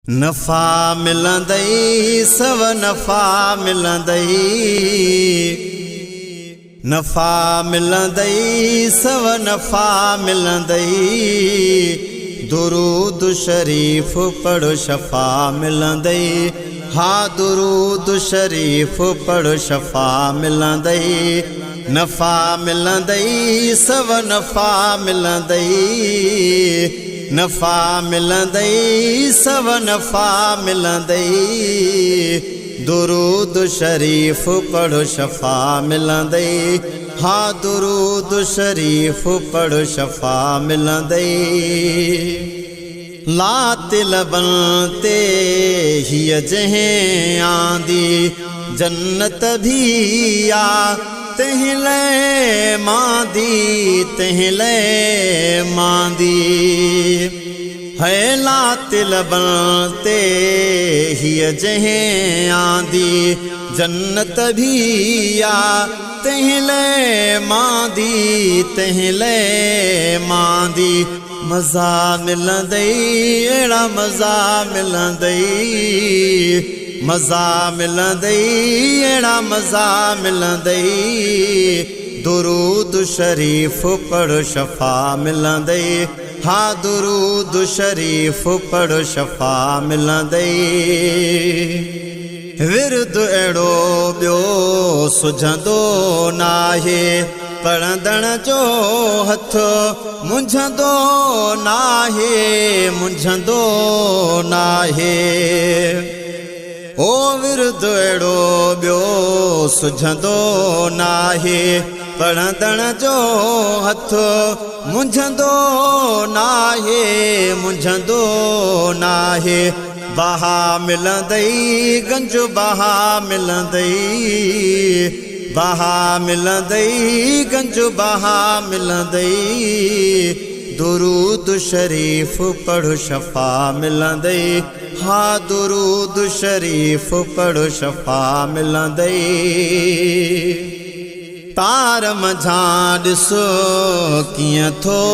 نفعا ملندئي سو نفعا ملندئي نفعا ملندئي سو نفعا ملندئي درود شريف پڙهه شفا ملندئي ها درود شريف پڙهه شفا ملندئي نفعا ملندئي سو نفعا ملندئي نفعا ملندئي سو نفعا ملندئي درود شريف پڙهه شفا ملندئي ها درود شريف پڙهه شفا ملندئي. لات لبن تي هيء جنهن آندي جنت ڀي آ تنهن لئه ماندي تنهن لئه ماندي هي لات لبن تي هيء جنهن آندي جنت ڀي آ تنهن لئه ماندي تنهن لئه ماندي. مزا ملندئي اهڙا مزا ملندئي مزا ملندئي اهڙا مزا ملندئي درود شريف پڙهه شفا ملندئي ها درود شريف پڙهه شفا ملندئي. ورد اهڙو ٻيو سجهندو ناهي، پڙهندڙ جو هٿ منجهندو ناهي، منجهندو ناهي. او ورد اهڙو ٻيو سجهندو ناهي، پڙهندڙ جو هٿ منجهندو ناهي، منجهندو ناهي. بها ملندئي گنج بها ملندئي بها ملندئي گنج بها ملندئي درود شريف پڙهه شفا ملندئي ها درود شريف پڙهه شفا ملندئي. تار منجهان ڏس ڪيئن ٿو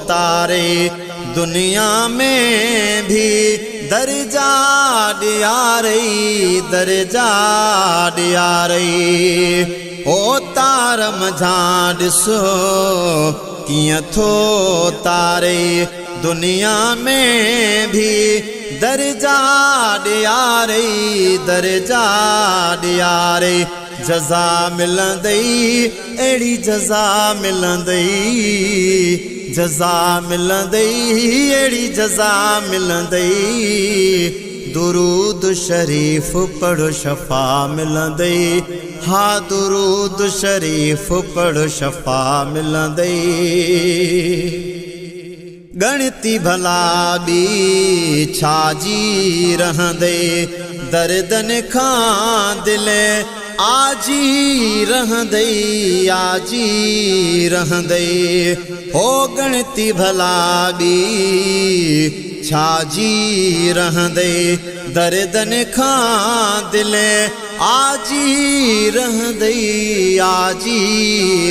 تاري دنيا ۾ ڀي درجا ڏيارئي درجا ڏيارئي او تار منجهان ڏس ڪيئن ٿو تاري دنيا ۾ ڀي درجا ڏيارئي درجا ڏيارئي. جزا ملندئي اهڙي جزا ملندئي جزا ملندئي اهڙي جزا ملندئي درود شريف پڙهه شفا ملندئي ها درود شريف پڙهه شفا ملندئي. ڳڻتي ڀلا ٻي ڇا جي رهندي، دردن کان دل آجي رهندي، آجي رهندي، هو ڳڻتي ڀلا ٻي ڇا جي رهندي، دردن کان دل آجي رهندي، آجي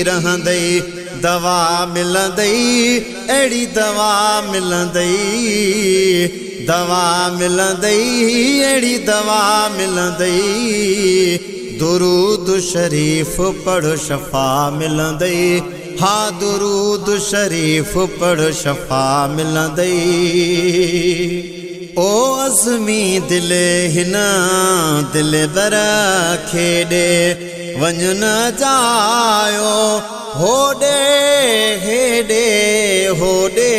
رهندي. دوا ملندئي اهڙي دوا ملندئي دوا ملندئي اهڙي دوا ملندئي درود شريف پڙهه شفا ملندئي ها درود شريف پڙهه شفا ملندئي. او عزمي دل هن دلبر کي ڏي وڃ نه جايو هوڏي هيڏي هوڏي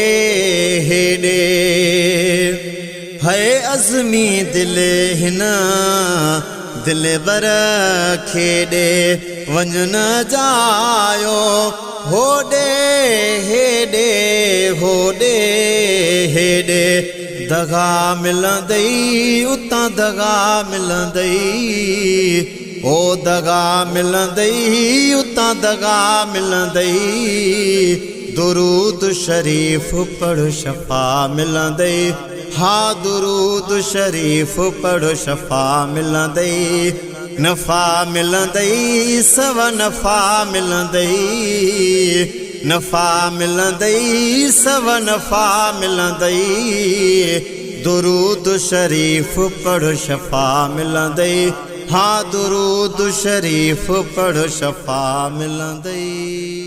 هيڏي هي عزمي دل هن دلبر کي ڏي وڃ نه جايو هوڏي هيڏي هوڏي هيڏي دغا ملندئي اتان دغا ملندئي او دغا ملندئي اتان دغا ملندئي درود شريف پڙهه شفا ملندئي ها درود شريف پڙهه شفا ملندئي نفعا ملندئي سو نفعا ملندئي نفعا ملندئي سو نفعا ملندئي. درود شريف پڙهه شفا ملندئي، ها درود شريف پڙهه شفا ملندئي.